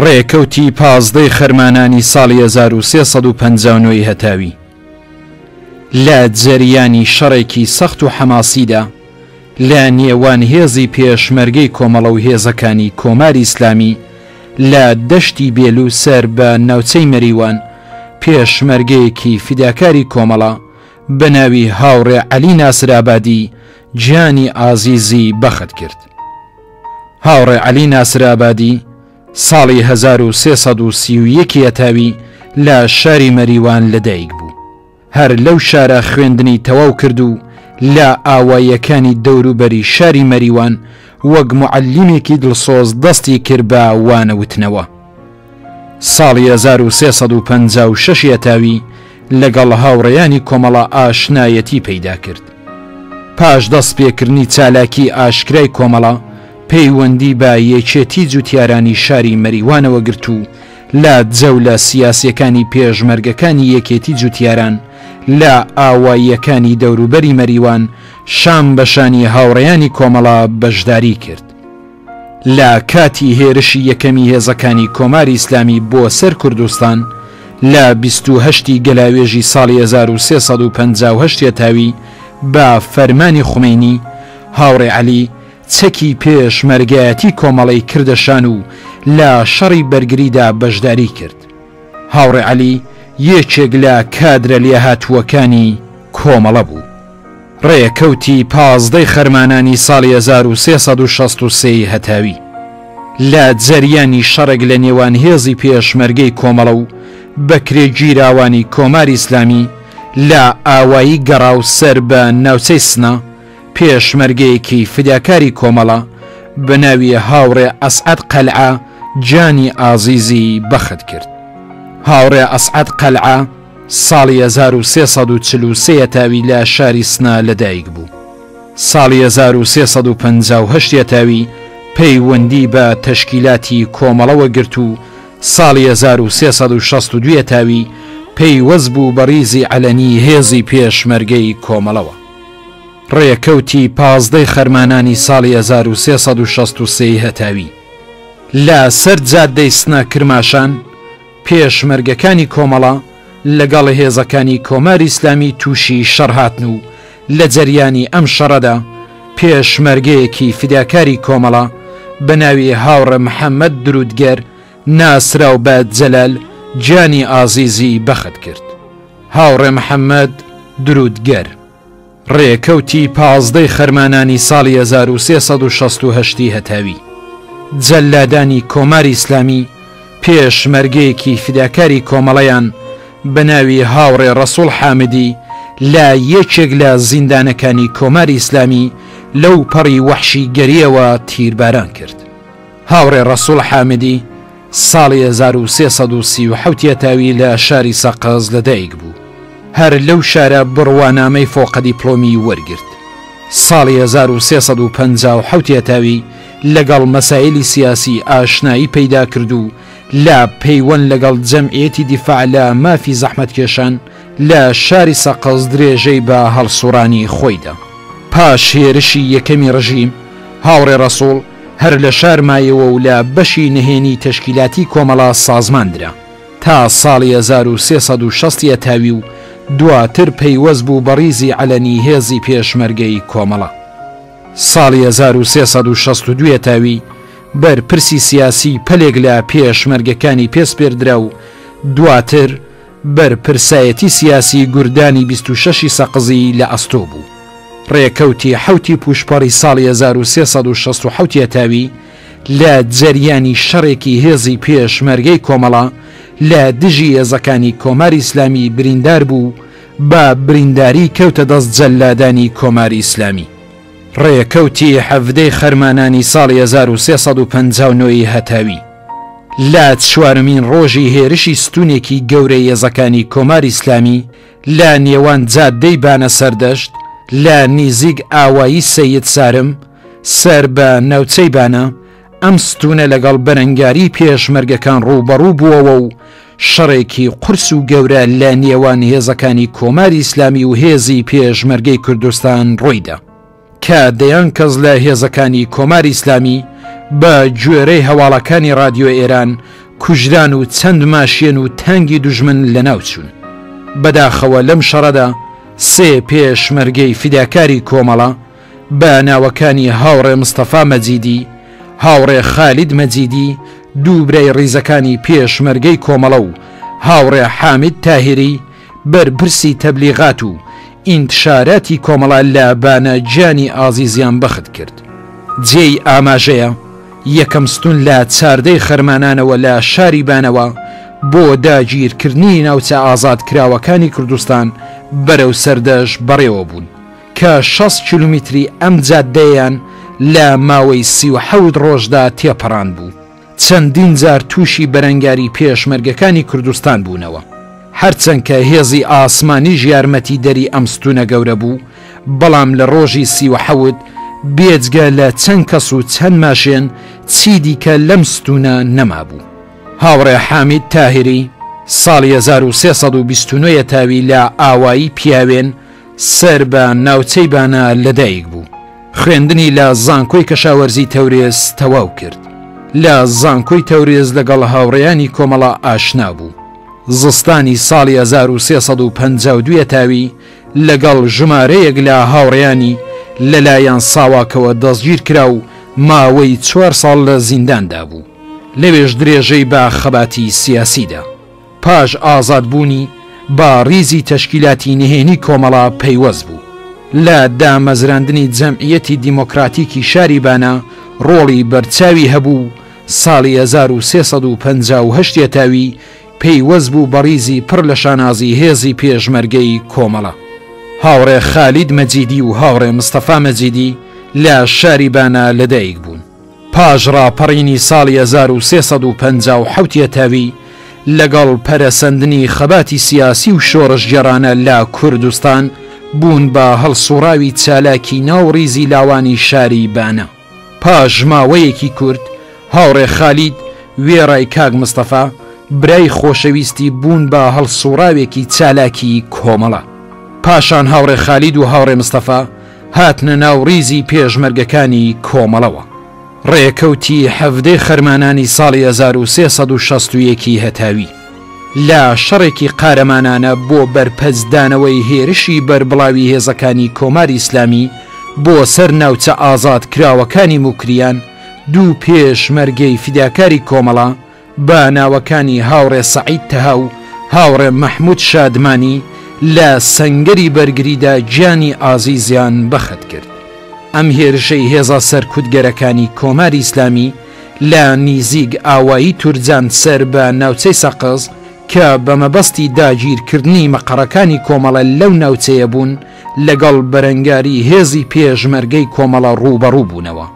ڕێکەوتی پازدەی خەرمانانی ساڵی 1359 ی هەتاوی لە جەریانی شەڕێکی سەخت و حەماسیدا لە نێوان هێزی پێشمەرگەی کۆمەڵە و هێزەکانی کۆماری ئیسلامی لە دەشتی بێلو سەر بە ناوچەی مەریوان پێشمەرگەیەکی فیداکاری کۆمەڵە بە ناوی هاوڕێ عەلی ناسرئابادی گیانی ئازیزی بەخت کرد. هاوڕێ عەلی ناسرئابادی ساڵی 1331 هەتاوی لە شاری مەریوان لەدایک بوو. هەر لەو شارە خوێندنی تەواو کرد و لە ئاواییەکانی دەوروبەری شاری مەریوان وەک موعەلیمێکی دڵسۆز دەستی کرد بە وانەوتنەوە. ساڵی 1356 هەتاوی لەگەڵ هاوڕێیانی کۆمەڵە ئاشنایەتی پەیدا کرد. پاش دەست پێکردنی چالاکی ئاشکرای کۆمەڵە، پەیوەندی بە یەکێتی جوتیارانی شاری مەریوانەوە گرت و لە جەولە سیاسیەکانی پێشمەرگەکانی یەکێتی جوتیاران لە ئاواییەکانی دەوروبەری مەریوان شان بە شانی هاوڕێیانی کۆمەڵە بەشداری کرد. لە کاتی هێرشی یەکەمی هێزەکانی کۆماری ئیسلامی بۆ سەر کوردستان لە 28 ی گەلاوێژی ساڵی 1358 هەتاوی بە فەرمانی خومەینی، هاوڕێ عەلی چەکی پێشمەرگایەتی کۆمەڵەی کردە شان و لە شەڕی بەرگریدا بەشداری کرد. هاوڕێ عەلی یەکێک لە کادرە لێهاتووەکانی کۆمەڵە بوو. ڕێکەوتی پازدەی خەرمانانی ساڵی 1363 ی هەتاوی لە جەریانی شەڕێک لە نێوان هێزی پێشمەرگەی کۆمەڵە و بەکرێگیراوانی کۆماری ئیسلامی لە ئاوایی گەڕاو سەر بە ناوچەی سنە، پێشمەرگەیەکی فیداکاری کۆمەڵە بە ناوی هاوڕێ ئەسعەد قەلعە گیانی ئازیزی بەخت کرد. هاوڕێ ئەسعەد قەلعە ساڵی 1343 هەتاوی لە شاری سنە لەدایک بوو. ساڵی 1358 هەتاوی پەیوەندی بە تەشکیلاتی کۆمەڵەوە گرت و ساڵی 1362 هەتاوی پەیوەست بوو بە ڕیزی عەلەنی هێزی پێشمەرگەی کۆمەڵەوە. ڕێکەوتی پازدەی خەرمانانی ساڵی 1363 ی هەتاوی لە سەر جادەی سنە کرماشان پێشمەرگەکانی کۆمەڵە لەگەڵ هێزەکانی کۆماری ئیسلامی تووشی شەڕ هاتن و لە جەریانی ئەم شەڕەدا پێشمەرگەیەکی فیداکاری کۆمەڵە بە ناوی هاوڕێ محەممەد دروودگەر ناسراو بە جەلال گیانی ئازیزی بەخت کرد. هاوڕێ محەممەد دروودگەر. ڕێکەوتی پازدەی خەرمانانی ساڵی 1368 ی هەتاوی، جەللادانی کۆماری ئیسلامی پێشمەرگەیەکی فیداکاری کۆمەڵەیان بە ناوی هاوڕێ ڕەسووڵ حامدی لە یەکێک لە زیندانەکانی کۆماری ئیسلامی لەو پەڕی وەحشیگەرییەوە تیرباران کرد. هاوڕێ ڕەسووڵ حامدی ساڵی 1337 یەتاوی لە شاری سەقز لەدایک بوو. هەر لەو شارە بڕوانامەی فۆقەدیپلۆمی وەرگرت. ساڵی 1357 یەتاوی لەگەڵ مەسایلی سیاسی ئاشنایی پەیدا کرد و لە پەیوەند لەگەڵ جەمعیەتی دیفاع لە مافی زەحمەتکێشان لە شاری سەقز درێژەی بە هەڵسوڕانی خۆی دا. پاش هێرشی یەکەمی ڕژیم، هاوڕێ ڕەسووڵ هەر لە شار مایەوە و لە بەشی نهێنی تەشکیلاتی کۆمەڵە سازمان درا تا ساڵی 1360 یەتاوی و دواتر پەیوەست بوو بە ڕیزی عەلەنی هێزی پێشمەرگەی کۆمەڵە. ساڵی 1362 یەتاوی بەرپرسی سیاسی پەلێک لە پێشمەرگەکانی پێ سپێردرا و دواتر بەرپرسایەتی سیاسی گوردانی 26 ی سەقزی لە ئەستۆ بوو. ڕێکەوتی حەوتی پووشپەڕی ساڵی 1367 هەتاوی لە جەریانی شەڕێکی هێزی پێشمەرگەی کۆمەڵە لە دژی هێزەکانی کۆماری ئیسلامی بریندار بوو و بە برینداری کەوتە دەست جەللادانی کۆماری ئیسلامی. ڕێکەوتی حەڤدەی خەرمانانی ساڵی 1359 ی هەتاوی لە چوارەمین ڕۆژی هێرشی ستوونێکی گەورەی هێزەکانی کۆماری ئیسلامی لە نێوان جادەی بانە سەردەشت لە نیزیک ئاوایی سەید سارم سەر بە ناوچەی بانە، ئەم ستوونە لەگەڵ بەرەنگاری پێشمەرگەکان ڕووبەڕوو بووەوە و شەڕێکی قورس و گەورە لە نێوان هێزەکانی کۆماری ئیسلامی و هێزی پێشمەرگەی کوردستان ڕوویدا. کە دەیان کەس لە هێزەکانی کۆماری ئیسلامی بە گوێرەی هەواڵەکانی ڕادیۆ ئێران کوژران و چەند ماشێن و تانگی دوژمن لەناو چوون. بەداخەوە لەم شەڕەدا سێ پێشمەرگەی فیداکاری کۆمەڵە بە ناوەکانی هاوڕێ مستەفا مەجیدی، هاوڕێ خالید مەجیدی، دوو برای ڕیزەکانی پێشمەرگەی کۆمەڵە و هاوڕێ حامید تاهیری بەرپرسی تەبلیغات و ئینتشاراتی کۆمەڵە لە بانە گیانی ئازیزیان بەخت کرد. جێی ئاماژەیە یەکەم ستون لە چاردەی خەرمانانەوە لە شاری بانەوە بۆ داگیرکردنی ناوچە ئازادکراوەکانی کوردستان بەرەو سەردەشت بەڕێوە بوون کە 60 کیلومیتری ئەم جادەیان لە ماوەی 37 ڕۆژدا تێپەڕاندبوو. چەندین جار تووشی بەرەنگاری پێشمەرگەکانی کوردستان بوونەوە. هەرچەند کە هێزی ئاسمانیش یارمەتیدەری ئەم ستوونە گەورە بوو، بەڵام لە ڕۆژی 37 بێجگە لە چەند کەس و چەند ماشێن چی دیکە لەم ستوونە نەمابوو. هاوڕێ حامید تاهیری ساڵی 1329 یەتاوی لە ئاوایی پیاوێن سەر بە ناوچەی بانە لەدایک بوو. خوێندنی لە زانکۆی کەشاوەرزی تەورێز تەواو کرد. لە زانکۆی تەورێز لەگەڵ هاوڕێیانی کۆمەڵە ئاشنا بوو. زستانی ساڵی 1352 یەتاوی لەگەڵ ژمارەیەک لە هاوڕێیانی لەلایەن ساواکەوە دەستگیر کرا و ماوەی چوار ساڵ لە زینداندا بوو. لەوێش درێژەی بە خەباتی سیاسی دا. پاش ئازاد بوونی بە ڕیزی تەشکیلاتی نهێنی کۆمەڵە پەیوەست بوو. لە دامەزراندنی جەمعیەتی دیمۆکراتیکی شاری بانە ڕۆڵی بەرچاوی هەبوو و ساڵی 1358 یەتاوی پەیوەست بوو بە ڕیزی پڕ لە شانازی هێزی پێشمەرگەی کۆمەڵە. هاوڕێ خالید مەجیدی و هاوڕێ مستەفا مەجیدی لە شاری بانە لەدایک بوون. پاش ڕاپەڕینی ساڵی 1357 یەتاوی، لەگەڵ پەرەسەندنی خەباتی سیاسی و شۆڕشگێڕانە لە کوردستان، بوون بە هەڵسوڕاوی چالاکی ناو ڕیزی لاوانی شاری بانە. پاش ماوەیەکی کورت، هاوڕێ خالید وێڕای کاک مستەفا، برای خۆشەویستی بوون بە هەڵسوڕاوێکی چالاکی کۆمەڵە. پاشان هاوڕێ خالید و هاوڕێ مستەفا هاتنە ناو ڕیزی پێشمەرگەکانی کۆمەڵەوە. ڕێکەوتی حەڤدەی خەرمانانی ساڵی 1361 ی هەتاوی، لە شەڕێکی قارەمانانە بۆ بەرپەرچدانەوەی هێرشی بەربڵاوی هێزەکانی کۆماری ئیسلامی بۆ سەر ناوچە ئازادکراوەکانی موکریان، دوو پێشمەرگەی فیداکاری کۆمەڵە بە ناوەکانی هاوڕێ سەعید تەها و هاوڕێ مەحمود شادمانی لە سەنگەری بەرگریدا گیانی ئازیزیان بەخت کرد. ئەم هێرشەی هێزە سەرکوتگەرەکانی کۆماری ئیسلامی لە نیزیک ئاوایی تورجان سەر بە ناوچەی سەقز کە بە مەبەستی داگیرکردنی مەقەڕەکانی کۆمەڵە لەو ناوچەیە بوون، لەگەڵ بەرەنگاری هێزی پێشمەرگەی کۆمەڵە ڕووبەڕوو بوونەوە.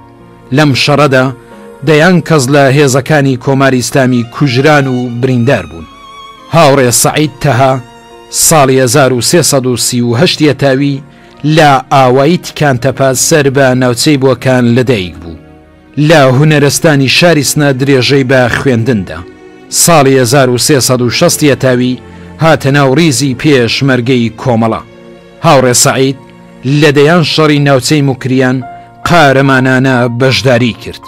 لەم شەڕەدا دەیان کەس لە هێزەکانی کۆماری ئیسلامی کوژران و بریندار بوون. هاوڕێ سەعید تەها ساڵی 1338 یەتاوی لە ئاوایی تکانتەپە سەر بە ناوچەی بۆکان لەدایک بوو. لە هونەرستانی شاری سنە درێژەی بە خوێندن دا. ساڵی 1360 یەتاوی هاتە ناو ڕیزی پێشمەرگەی کۆمەڵە. هاوڕێ سەعید لە دەیان شەڕی ناوچەی موکریان قارەمانانە بەشداری کرد.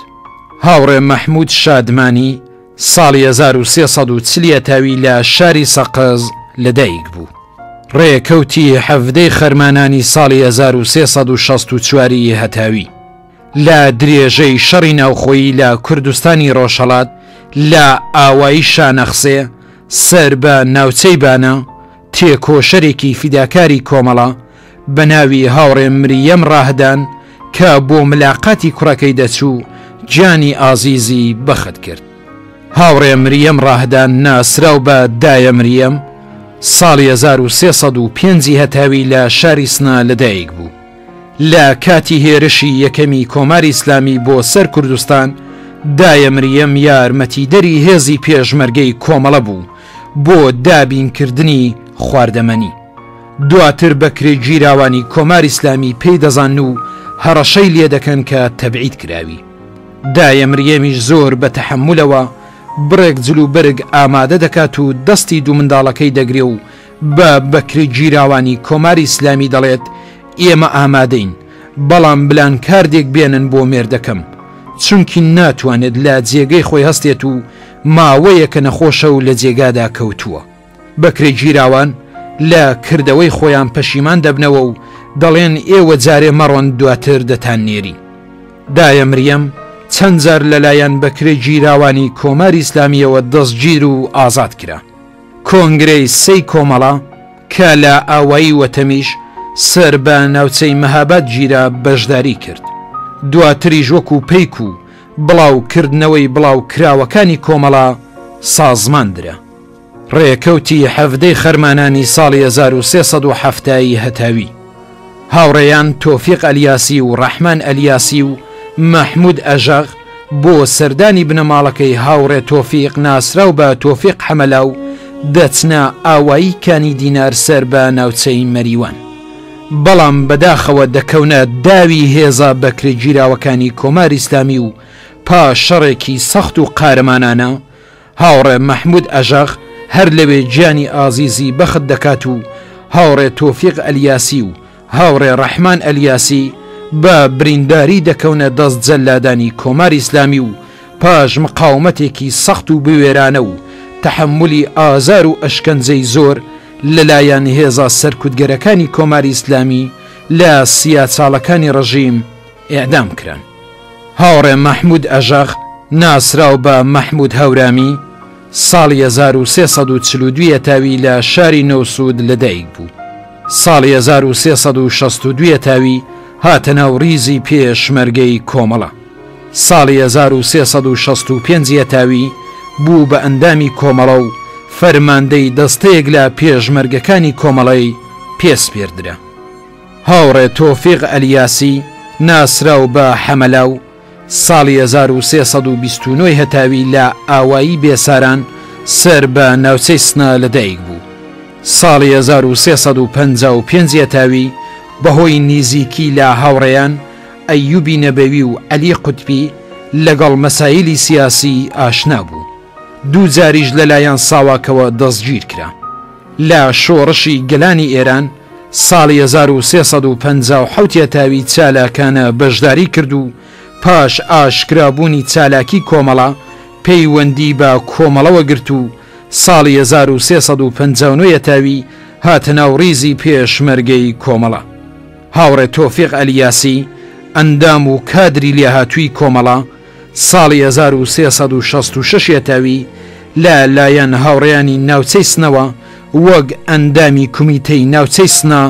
هاوڕێ مەحموود شادمانی ساڵی 1340 یەتاوی لە شاری سەقز لەدایک بوو. ڕێکەوتی حەڤدەی خەرمانانی ساڵی 1364 ی هەتاوی لە درێژەی شەڕی ناوخۆیی لە کوردستانی ڕۆژهەڵات لە ئاوایی شانەخسێ سەر بە ناوچەی بانە تێکۆشەرێکی فیداکاری کۆمەڵە بە ناوی هاوڕێ مریەم ڕاهدان کە بۆ ملاقاتی کوڕەکەی دەچوو گیانی ئازیزی بەخت کرد. هاوڕێ مریەم ڕاهدان ناسراو بە دایە مریەم ساڵی 1305 هەتاوی لە شاری سنە لەدایک بوو. لە کاتی هێرشی یەکەمی کۆماری ئیسلامی بۆ سەر کوردستان، دایە مریەم یارمەتیدەری هێزی پێشمەرگەی کۆمەڵە بوو بۆ دابینکردنی خواردەمەنی. دواتر بەکرێگیراوانی کۆماری ئیسلامی پێی دەزانن و هەڕەشەی لێدەکەن کە تەبعید کراوی. دایە مریەمیش زۆر بە تەحەمولەوە بڕێک جلوبەرگ ئامادە دەکات و دەستی دوو منداڵەکەی دەگرێ و بە بەکرێگیراوانی کۆماری ئیسلامی دەڵێت ئێمە ئامادەین بەڵام بلانکاردێک بێنن بۆ مێردەکەم چونکی ناتوانێت لە جێگەی خۆی هەستێت و. ماوەیەکە نەخۆشە و لە جێگادا کەوتووە. بەکرێگیراوان لە کردەوەی خۆیان پەشیمان دەبنەوە و دەڵێن ئێوە جارێ مەڕۆن دواتر دەتاننێرین. دایە مریەم چەند جار لەلایەن بەکرێگیراوانی کۆماری ئیسلامییەوە دەستگیر و ئازاد کرا. کۆنگرەی سێی کۆمەڵە کە لە ئاوایی وەتەمیش سەر بە ناوچەی مەهاباد گیرا بەشداری کرد. دواتریش وەکوو پەیک و بڵاو کردنەوەی بڵاو کراوەکانی کۆمەڵە سازمان درا. ڕێکەوتی حەڤدەی خەرمانانی ساڵی 1370 ی هەتاوی، هاوڕێیان تۆفیق ئەلیاسی و ڕەحمان ئەلیاسی و مەحموود ئەژەغ بۆ سەردانی بنەماڵەکەی هاوڕێ تۆفیق ناسراو بە تۆفیق حەمەلاو دەچنە ئاوایی کانی دینار سەر بە ناوچەی مەریوان. بەڵام بەداخەوە دەکەونە داوی هێزە بەکرێگیراوەکانی کۆماری ئیسلامی و پاش شەڕێکی سەخت و قارەمانانە هاوڕێ مەحمود ئەژەغ هەر لەوێ گیانی ئازیزی بەخت دەکات و هاوڕێ تۆفیق ئەلیاسی و هاوڕێ ڕەحمان ئەلیاسی بە برینداری دەکەونە دەست جەلادانی کۆماری ئیسلامی و پاش مقاومەتێکی سەخت و بوێرانە و تەحەمولی ئازار و ئەشکەنجەی زۆر لەلایەن هێزە سەرکوتگەرەکانی کۆماری ئیسلامی لە سیاچاڵەکانی ڕژیم ئێعدام کران. هاوڕێ مەحموود ئەژەغ ناسراو بە مەحموود هەورامی ساڵی 1342 هەتاوی لە شاری نەوسوود لەدایک بوو. ساڵی 1362 هەتاوی هاتە ناو ڕیزی پێشمەرگەی کۆمەڵە. ساڵی 1365 هەتاوی بوو بە ئەندامی کۆمەڵە و فەرماندەی دەستەیەک لە پێشمەرگەکانی کۆمەڵەی پێ سپێردرا. هاوڕێ تۆفیق ئەلیاسی ناسراو بە حەمەلاو ساڵی 1329 هەتاوی لە ئاوایی بێساران سەر بە ناوچەی سنە لەدایک بوو. ساڵی 1355 هەتاوی بەهۆی نیزیکی لە هاوڕێیان ئەیوبی نەبەوی و عەلی قوتبی لەگەڵ مەسایلی سیاسی ئاشنا بوو. دوو جاریش لەلایەن ساواکەوە دەستگیر کرا. لە شۆڕشی گەلانی ئێران ساڵی 1357 هەتاوی چالاکانە بەشداری کرد و پاش ئاشکرابوونی چالاکی کۆمەڵە پەیوەندی بە کۆمەڵەوە گرت و ساڵی 1359 هەتاوی هاتە ناو ڕیزی پێشمەرگەی کۆمەڵە. هاوڕێ تۆفیق ئەلیاسی ئەندام و کادری لێهاتووی کۆمەڵە ساڵی 1366 هەتاوی لە لایەن هاوڕێیانی ناوچەی سنەوە وەک ئەندامی کومیتەی ناوچەی سنە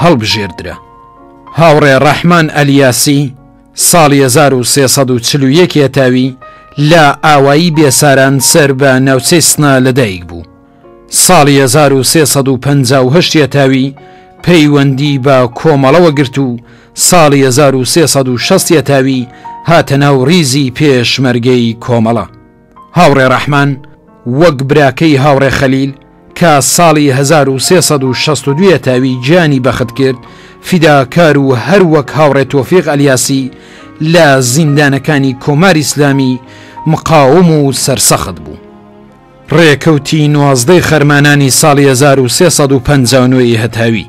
هەڵبژێردرا. هاوڕێ ڕەحمان ئەلیاسی ساڵی 1341 هەتاوی لە ئاوایی بێساران سەر بە ناوچەی سنە لەدایک بوو. ساڵی 1358 هەتاوی پەیوەندی بە کۆمەڵەوە گرت و ساڵی 1360 هەتاوی هاتە ناو ڕیزی پێشمەرگەی کۆمەڵە. هاوڕێ ڕەحمان وەک براکەی هاوڕێ خەلیل کە ساڵی 1362 هەتاوی گیانی بەخت کرد، فیداکار و هەر وەک هاوڕێ تۆفیق ئەلیاسی لە زیندانەکانی کۆماری ئیسلامی مقاوم و سەرسەخت بوو. ڕێکەوتی نوازدەی خەرمانانی ساڵی 1359 ی هەتاوی،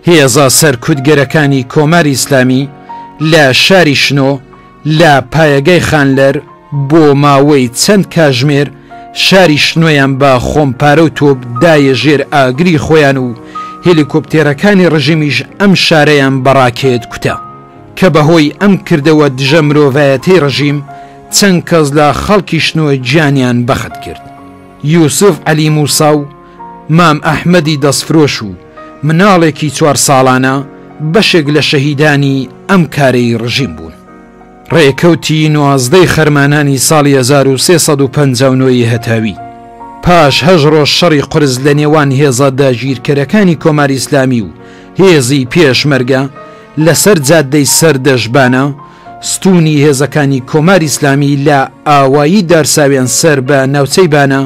هێزە سەرکوتگەرەکانی کۆماری ئیسلامی لە شاری شنۆ لە پایەگای خانلەر بۆ ماوەی چەند کاژمێر شاری شنۆیان بە خۆمپارە و تۆپ دایە ژێر ئاگری خۆیان و هێلیکۆپتێرەکانی ڕژیمیش ئەم شارەیان بە ڕاکێت کوتا کە بەهۆی ئەم کردەوە دژە مرۆڤایەتەی ڕژیم چەند کەس لە خەڵکی شنۆ گیانیان بەخت کرد. یوسف عەلی موسا و مام ئەحمەدی دەستفرۆش و مناڵێکی چوار ساڵانە بەشێک لە شەهیدانی ئەم کارەی ڕژیم بوون. ڕێکەوتی نوازدەی خەرمانانی ساڵی 1359 ی هەتاوی، پاش هەشت ڕۆژ شەڕی قورس لە نێوان هێزە داگیرکەرەکانی کۆماری ئیسلامی و هێزی پێشمەرگە لەسەر جادەی سەردەشت بانە، ستوونی هێزەکانی کۆماری ئیسلامی لە ئاوایی دارساوێن سەر بە ناوچەی بانە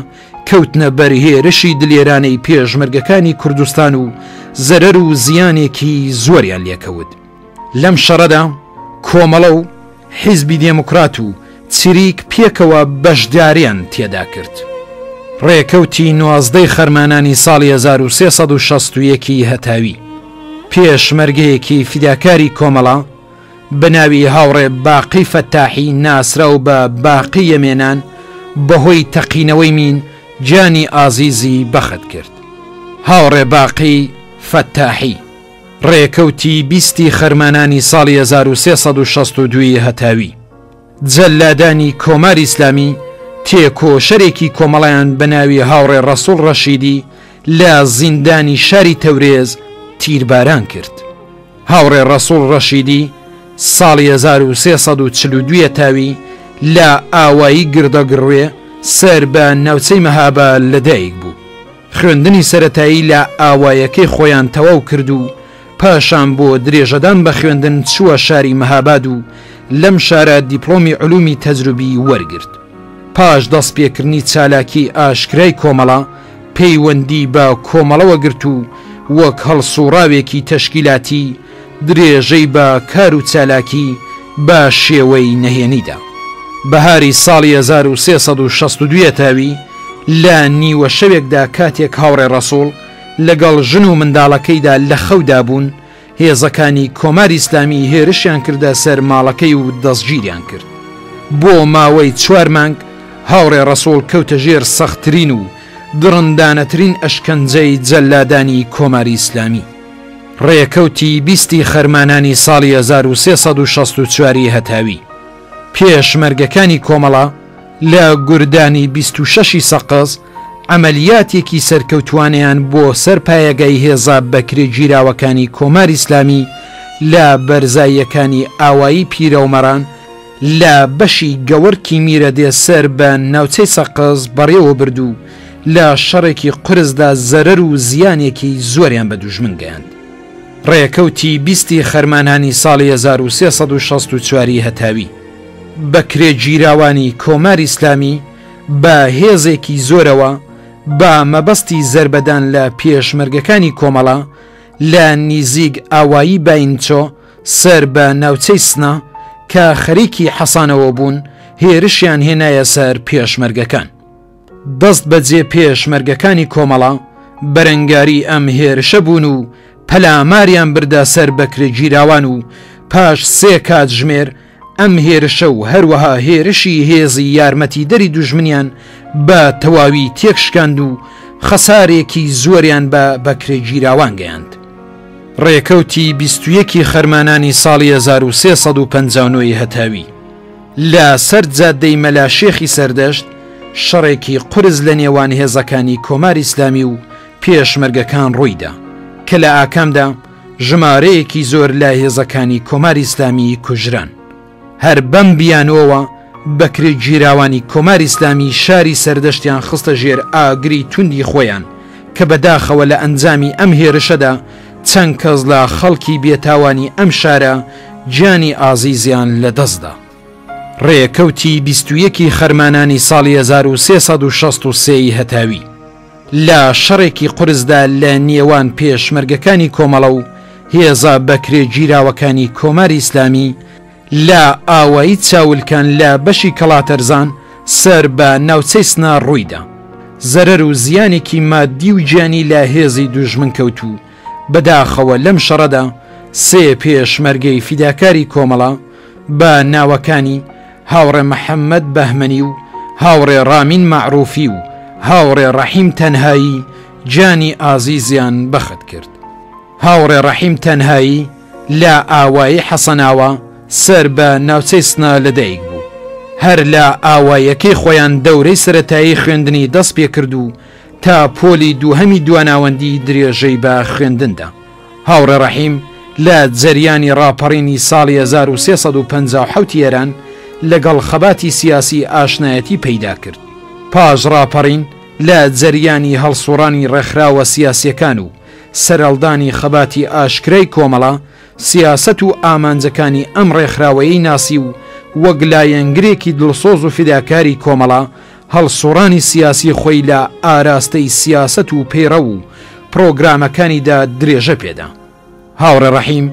کەوتنە بەر هێرشی دلێرانەی پێشمەرگەکانی کوردستان و زەرەر و زیانێکی زۆریان لێکەوت. لەم شەڕەدا کۆمەڵە و حیزبی دێموکرات و چریک پێکەوە بەشداریان تێدا کرد. ڕێکەوتی نوازدەی خەرمانانی ساڵی 1361 ی هەتاوی، پێشمەرگەیەکی فیداکاری کۆمەڵە، بە ناوی هاوڕێ باقی فەتاحی ناسراو بە باقی یەمێنان بەهۆی تەقینەوەی مین گیانی ئازیزی بەخت کرد. هاوڕێ باقی فەتاحی. ڕێکەوتی بیستی خەرمانانی ساڵی 1362 ی هەتاوی. جەلادانی کۆماری ئیسلامی تێکۆشەرێکی کۆمەڵەیان بە ناوی هاوڕێ ڕەسوڵ ڕەشیدی لە زیندانی شاری تەورێز تیرباران کرد. هاوڕێ ڕەسوڵ ڕەشیدی ساڵی 1342 یەتاوی لە ئاوایی گردەگڕوێ سەر بە ناوچەی مەهابا لەدایک بوو. خوێندنی سەرەتایی لە ئاوایەکەی خۆیان تەواو کرد و پاشان بۆ درێژەدان بە خوێندن چووە شاری مەهاباد و لەم شارە دیپڵۆمی علومی تەجروبی وەرگرت. پاش دەستپێکردنی چالاکی ئاشکرای کۆمەڵە، پەیوەندی بە کۆمەڵەوە گرت و وەک هەڵسووڕاوێکی تەشکیلاتی درێژەی بە کار و چالاکی بە شێوەی نەهێنی دا. بەهاری ساڵی 1362 یەتاوی لە نیوە شەوێکدا کاتێک هاوڕێ ڕەسووڵ لەگەڵ ژن و منداڵەکەیدا لە خەودا بوون، هێزەکانی کۆماری ئیسلامی هێرشیان کردە سەر ماڵەکەی و دەستگیریان کرد. بۆ ماوەی چوار مانگ هاوڕێ ڕەسووڵ کەوتە ژێر سەختترین و دڕندانەترین ئەشکەنجەی جەلادانی کۆماری ئیسلامی. ڕێکەوتی بیستی خەرمانانی ساڵی 1364 ی هەتاوی، پێشمەرگەکانی کۆمەڵە لە گوردانی 26 ی سەقز عەمەلیاتێکی سەرکەوتوانەیان بۆ سەر پایەگای هێزە بەکرێگیراوەکانی کۆماری ئیسلامی لە بەرزاییەکانی ئاوایی پیرەومەران لە بەشی گەوەرکی میرەدێ سەر بە ناوچەی سەقز بەڕێوە برد و لە شەڕێکی قورسدا زەرەر و زیانێکی زۆریان بە دوژمن گەیاند. ڕێکەوتی بیستی خەرمانانی ساڵی 1364 ی هەتاوی، بەکرێگیراوانی کۆماری ئیسلامی بە هێزێکی زۆرەوە بە مەبەستی زەربەدان لە پێشمەرگەکانی کۆمەڵە لە نیزیک ئاوایی باینچۆ سەر بە ناوچەی سنە کە خەریکی حەسانەوە بوون هێرشیان هێنایە سەر پێشمەرگەکان. دەست بەجێ پێشمەرگەکانی کۆمەڵە بەرەنگاری ئەم هێرشە بوون و پەلاماریان بردە سەر بەکرێگیراوان و پاش سێ کاتژمێر ئەم هێرشە و هەروەها هێرشی هێزی یارمەتیدەری دوژمنیان بە تەواوی تێکشکاند و خەسارێکی زۆریان بە بەکرێگیراوان گەیاند. ڕێکەوتی 21 ی خەرمانانی ساڵی 1359 ی هەتاوی لە سەر جادەی مەلا شێخی سەردەشت شەڕێکی قورس لە نێوان هێزەکانی کۆماری ئیسلامی و پێشمەرگەکان ڕوویدا کە لە ئاکامدا ژمارەیەکی زۆر لە هێزەکانی کۆماری ئیسلامی کوژران. هەر بەم بیانووەوە بەکرێگیراوانی کۆماری ئیسلامی شاری سەردەشتیان خستە ژێر ئاگری توندی خۆیان کە بەداخەوە لە ئەنجامی ئەم هێرشەدا چەند کەس لە خەڵکی بێتاوانی ئەم شارە گیانی ئازیزیان لەدەستدا. ڕێکەوتی 21 ی خەرمانانی ساڵی 1363 ی هەتاوی. لە شەڕێکی قورسدا لە نێوان پێشمەرگەکانی کۆمەڵە و هێزە بەکرێگیراوەکانی کۆماری ئیسلامی لە ئاوایی چاولکان لە بەشی کەڵاتەرزان سەر بە ناوچەی سنە ڕوویدا. زەرەر و زیانێکی مادی و گیانی لە هێزی دوژمن کەوت و بەداخەوە لەم شەڕەدا سێ پێشمەرگەی فیداکاری کۆمەڵە بە ناوەکانی هاوڕێ محەممەد بەهمەنی و هاوڕێ ڕامین مەعروفی و هاوڕێ ڕەحیم تەنهایی گیانی ئازیزیان بەخت کرد. هاوڕێ ڕەحیم تەنهایی لە ئاوایی حەسەناوا سەر بە ناوچەی سنە لەدایک بوو. هەر لە ئاواییەکەی خۆیان دەورەی سەرەتایی خوێندنی دەست پێ کرد و تا پۆلی دووهەمی دواناوەندی درێژەی بە خوێندن دا. هاوڕێ ڕەحیم لە جەریانی ڕاپەڕینی ساڵی 1357 ئێران لەگەڵ خەباتی سیاسی ئاشنایەتی پەیدا کرد. پاش ڕاپەڕین لە جەریانی هەڵسوڕانی ڕێکخراوە سیاسیەکان و سەرهەڵدانی خەباتی ئاشکرای کۆمەڵە، سیاسەت و ئامانجەکانی ئەم ڕێکخراوەیەی ناسی و وەک لایەنگرێکی دڵسۆز و فیداکاری کۆمەڵە هەڵسوڕانی سیاسی خۆی لە ئاراستەی سیاسەت و پەیڕەو و پڕۆگرامەکانیدا درێژە پێدا. هاوڕێ ڕەحیم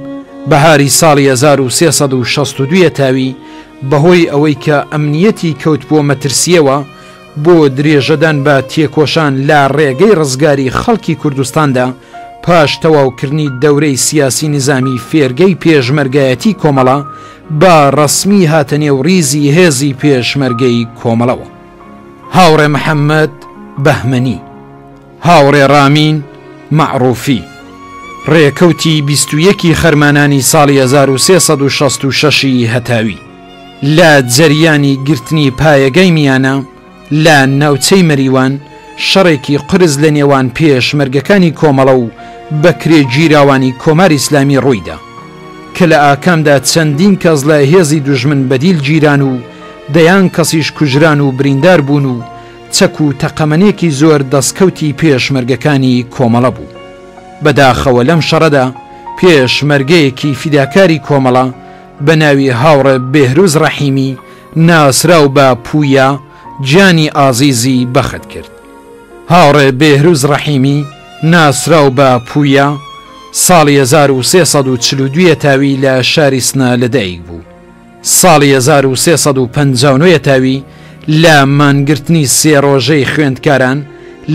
بەهاری ساڵی 1362 یەتاوی بەهۆی ئەوەی کە ئەمنیەتی کەوتبووە مەترسییەوە بۆ درێژەدان بە تێکۆشان لە ڕێگەی ڕزگاری خەڵکی کوردستاندا پاش تەواوکردنی دەورەی سیاسی نیزامی فێرگەی پێشمەرگایەتی کۆمەڵە بە ڕەسمی هاتە نێو ڕیزی هێزی پێشمەرگەی کۆمەڵەوە. هاوڕێ محەممەد بەهمەنی، هاوڕێ ڕامین مەعڕووفی، ڕێکەوتی 21 ی خەرمانانی ساڵی 1366 ی هەتاوی، لە جەریانی گرتنی پایەگای میانە لە ناوچەی مەریوان شەڕێکی قورس لە نێوان پێشمەرگەکانی کۆمەڵە و بەکرێگیراوانی کۆماری ئیسلامی ڕوویدا کە لە ئاکامدا چەندین کەس لە هێزی دوژمن بەدیل گیران و دەیان کەسیش کوژران و بریندار بوون و چەک و تەقەمەنێکی زۆر دەستکەوتی پێشمەرگەکانی کۆمەڵە بوو. بەداخەوە لەم شەڕەدا پێشمەرگەیەکی فیداکاری کۆمەڵە بە ناوی هاوڕێ بێهروز ڕەحیمی ناسراو بە پویا گیانی ئازیزی بەخت کرد. هاوڕێ بێهروز ڕەحیمی ناسراو بە پویا ساڵی 1342 یەتاوی لە شاری سنە لەدایک بوو. ساڵی 1359 یەتاوی لە مانگرتنی سێ ڕۆژەی خوێندکاران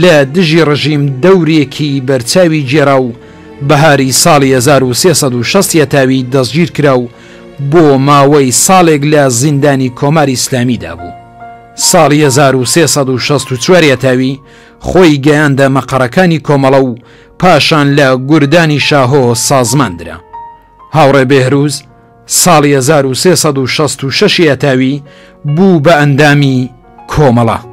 لە دژی ڕژیم دەورێکی بەرچاوی گێڕا و بەهاری ساڵی 1360 یەتاوی دەستگیر کرا و بۆ ماوەی ساڵێک لە زیندانی کۆماری ئیسلامیدا بوو. ساڵی 1364 یەتاوی خۆی گەیاندە مەقەڕەکانی کۆمەڵە و پاشان لە گوردانی شاهۆ سازمان درا. هاوڕێ بێهروز ساڵی 1366 یەتاوی بوو بە ئەندامی کۆمەڵە.